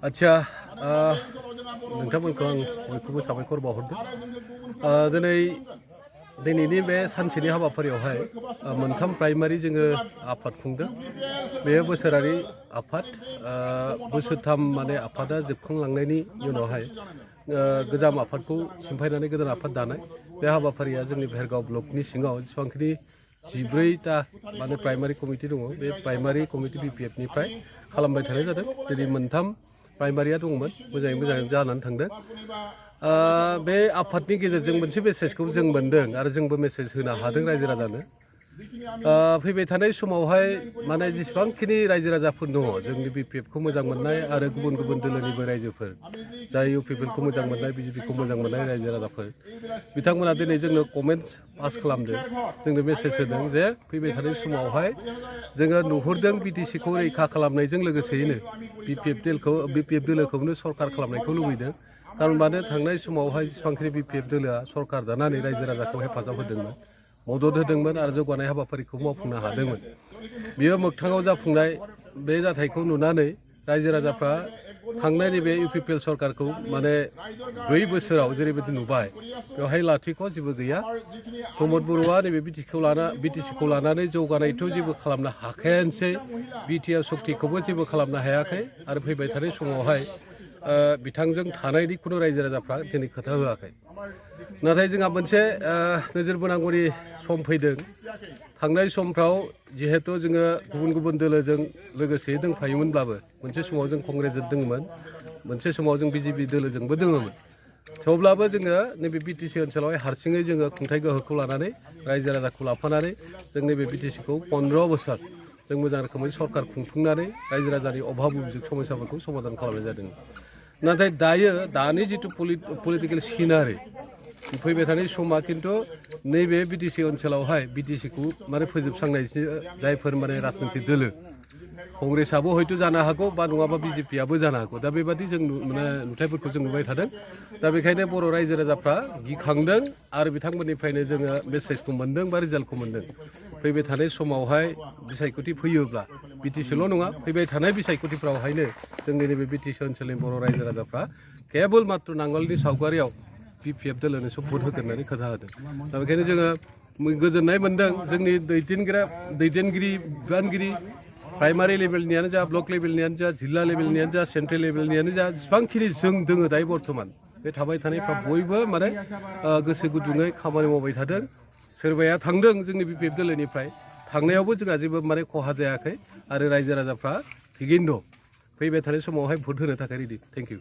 आच्छा नोंथांमोनखौ आं बयखौबो साबायखर बावहरदों। दिनैनि बे सानसेनि हाबाफारियावहाय मोनथाम प्राइमारि जोङो आफाद खुंदों। बेयो बोसोरारि आफाद बोसोरथाम माने आफादा जोबखांलांनायनि उनावहाय गोजाम आफादखौ सिमफायनानै गोदान आफाद दानाय बे हाबाफारिया जोंनि भेरगाव ब्लकनि सिङाव जेसेबांखिनि 14टा माने प्राइमारि कमिटि दङ बे प्राइमारि कमिटि BPF निफ्राय खालामबाय थानाय जादों। दिनै मोनथाम प्राइमारिया दंमोन मोजाङै मोजां जानानै थांदों। बे आफादनि गेजेरजों मोनसे मेसेजखौ जों मोनदों आरो जोंबो मेसेज होनो हादों रायजो राजानो। फैबाय थानाय समावहाय माने जेसेबांखिनि रायजो राजाफोर दङ जोंनि BPF खौ मोजां मोननाय आरो गुबुन गुबुन दोलोनिबो रायजोफोर जाय UPPL खौ मोजां मोननाय BJP खौ मोजां मोननाय रायजो राजाफोर बिथांमोना दिनै जोंनो कमेन्ट्स पास खालामदों, जोंनो मेसेज होदों जे फैबाय थानाय समावहाय जोङो नुहुरदों BTC खौ रैखा खालामनायजों लोगोसेयैनो BPF दोलोखौनो सरकार खालामनायखौ लुबैदों। खारन मानो थांनाय समावहाय जेसेबांखिनि BPF दोलोआ सरकार दानानै रायजो राजाखौ हेफाजाब होदोंमोन, मदद होदोंमोन आरो जौगानाय हाबाफारिखौ मावफुंनो हादोंमोन। बेयो मोगथाङाव जाफुंनाय बे जाथायखौ नुनानै रायजो राजाफ्रा थांनाय नैबे UPPL सरकारखौ माने 2 बोसोराव जेरैबायदि नुबाय बेवहाय लाथिख' जेबो गैया। प्रमद बर'आ नैबे BTC खौ लानानै जौगानायथ' जेबो खालामनो हाखायानोसै, BTR सक्तिखौबो जेबो खालामनो हायाखै आरो फैबाय थानाय समावहाय बिथांजों थानायनि खुनु रायजो राजाफ्रा दिनै खोथा होआखै। नाथाय जोंहा मोनसे नोजोर बोनांगौनि सम फैदों। थांनाय समफ्राव जिहेतु जोङो गुबुन गुबुन दोलोजों लोगोसे दंफायोमोनब्लाबो मोनसे समाव जों कंग्रेसजों दङमोन, मोनसे समाव जों BJP दोलोजोंबो दङमोन। थेवब्लाबो जोङो नैबे BTC ओनसोलावहाय हारसिङै जोङो खुंथाइ गोहोखौ लानानै रायजो राजाखौ लाफानानै जों नैबे BTC खौ 15 बोसोर जों मोजां रोखोमै सरकार खुंफुंनानै रायजो राजानि अभाब अभियोग समस्याफोरखौ समाधान खालामनाय जादों। नाथाय दानि जिथु पलिटिकेल सिनारि फैबाय थानाय समा खिन्थु नैबे BTC ओनसोलावहाय BTC खौ माने फोजोबस्रांनायसो जायफोर माने राजनितिक दोलो कंग्रेसआबो हयथ' जानो हागौ बा नङाबा BJP आबो जानो हागौ। दा बेबादि जों माने नुथायफोरखौ जों नुबाय थादों। दा बेखायनो बर' रायजो राजाफ्रा गिखांदों आरो बिथांमोननिफ्रायनो जोङो मेसेजखौ मोनदों बा रिजाल्टखौ मोनदों। फैबाय थानाय समावहाय बिसायख'थि फैयोब्ला BTCल' नङा फैबाय थानाय बिसायख'थिफ्रावहायनो जोंनि नैबे BTC ओनसोलनि बर' रायजो राजाफ्रा केबल मात्र नांगोलनि सावगारियाव BPF दोलोनो भट होगोन होननानै खोथा होदों। दा बेखायनो जोङो गोजोननाय मोनदों जोंनि दैदेनगिरि बिबानगिरि प्राइमारि लेभेलनियानो जा, ब्लक लेभेलनियानो जा, जिल्ला लेभेलनियानो जा, सेन्ट्रेल लेभेलनियानो जा, जेसेबांखिनि जों दोङो दायो बर्थमान बे थाबाय थानायफ्रा बयबो माने गोसो गुदुङै खामानि मावबाय थादों। सोरबाया थांदों जोंनि BPF दोलोनिफ्राय, थांनायावबो जोंहा जेबो माने खहा जायाखै आरो रायजो राजाफ्रा थिगैनो दं। फैबाय थानाय समावहाय भट होनो थाखाय रेडि। Thank you.